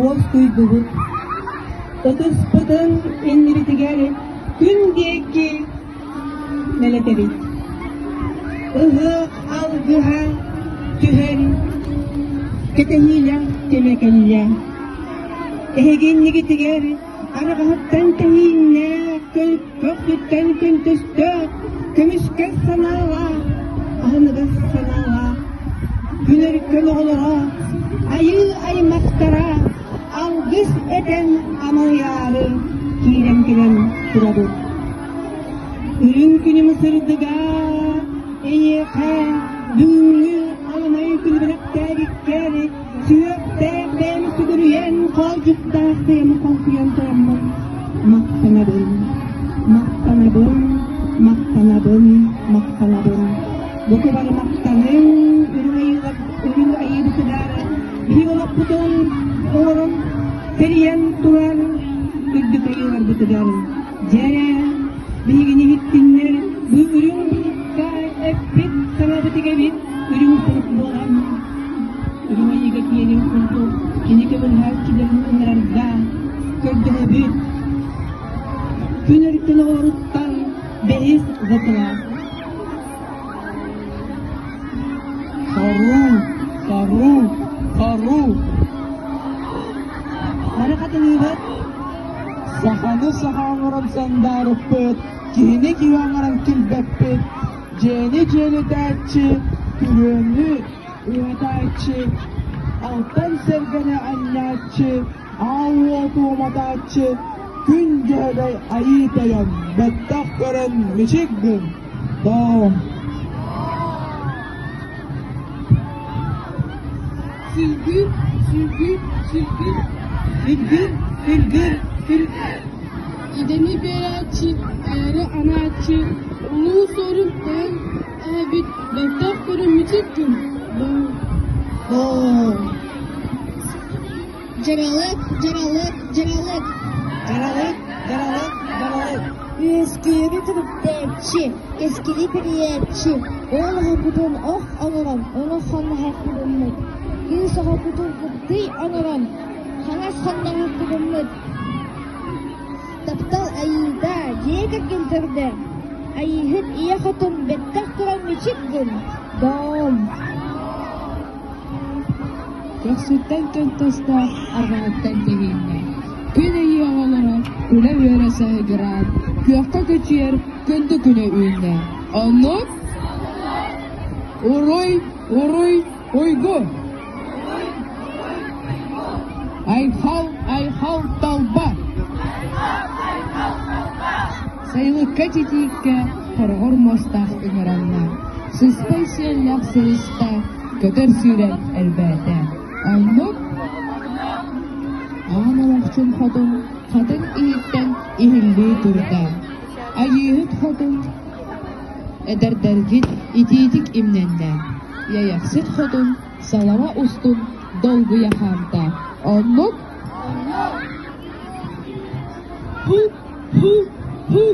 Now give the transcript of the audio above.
уоскуйдубут. Ытыспытын иннибитигэр күн диэки мэлэтэбит. Ыһыах алгыһа түһэн кэтэһиилээх кэмэ кэллэ. Эһиги иннигитигэр арҕаһыттан тэһииннээх, көхсүттэн көнтөстөөх, көмүскэс санаалаах, аһыныгас санаалаах, күн өркөн оҕолоро, айыы аймахтара алгыс этэн амалыйаары киирэн кэлэн турабыт. Үрүҥ күнүм сырдыга эйиэхэ бүгүҥҥү аламай күн бэлэхтээбиккэр сүһүөхтээх бэйэм сүгүрүйэн хоолдьуктаах бэйэм хоҥкуйан тураммын махтанабын, махтанабын, махтанабын, махтанабын. Бука бары махтаныҥ, үрүҥ айыылар, үрүҥ айыыбытыгар биһиги олохпутун оҥорон тэрийэн турар үрдүк айыыларбытыгар Дьэ, биһигини иһиттиннэр, бу үрүҥ былыкка эппит саҥабытык эбит үрүҥ сурук буолан, үрүҥ айыыга киэҥин курдук кини көмөлөһөөччүлэрин ыҥырарга көрдөһөбүт. Күн өркөн оҕолоруттан бэһис В-кылаас. Хоруу, хоруу, хоруу! Бары хатылыыбыт. Саханы саха оҥорон сандаарыппыт, киһини киһи оҥорон килбэппит, дьиэни дьиэлэтээччи, күрүөнү уһатааччы, алтан сэргэни анньааччы, аал уоту уматааччы, күн дьөһөгөй айыы тойон, бэттэх көрөн мичик гын, Доо. Сүлгүр, сүлгүр, сүлгүр. Сүлгүр, сүлгүр, сүл. Идэни биэрээччи, ээри анааччы, улуу суорун тойон эһэбит бэттэх көрөн мичик гын. Доо. Дьаралык, дьаралык, дьаралык. Дьаралык, дьаралык, дьаралык. Үөскүүрү төрүттээччи, кэскили тэрийээччи, уол оҕобутун ох оҥорон, оҥо хонноһох гыммыт, кыыс оҕобутун кыбдый оҥорон, хаҥас хонноһох гыммыт. Таптал айыыта, дьиэ кэргэн төрдө, айыыһыт ийэ хотун бэттэх туран мичик гын, доом. Көхсүттэн көнтөстөөх, арҕаһыттан тэһииннэ. Күн ыйыы оҕолоро күлэ-үөрэ саһыгыраан, күөххэ көччүйэр күндү күнэ үүннэ. Оннук Уруй, уруй, уйгу! Айхал, айхал, талба! Сайылыкка титииккэ хороҕор муостаах ыҥыранна, сыспай сиэллээх сырыста, көтөр сүүрэр элбээтэ. Оннук аан олохчун хотун хатыҥ иһиттэн иһиллии турда. Айыыһыт хотун эдэрдэргит итиитик имнэннэ. Иэйэхсит хотун салама устун долгуйа хаамта. Оннук Ху, ху, ху!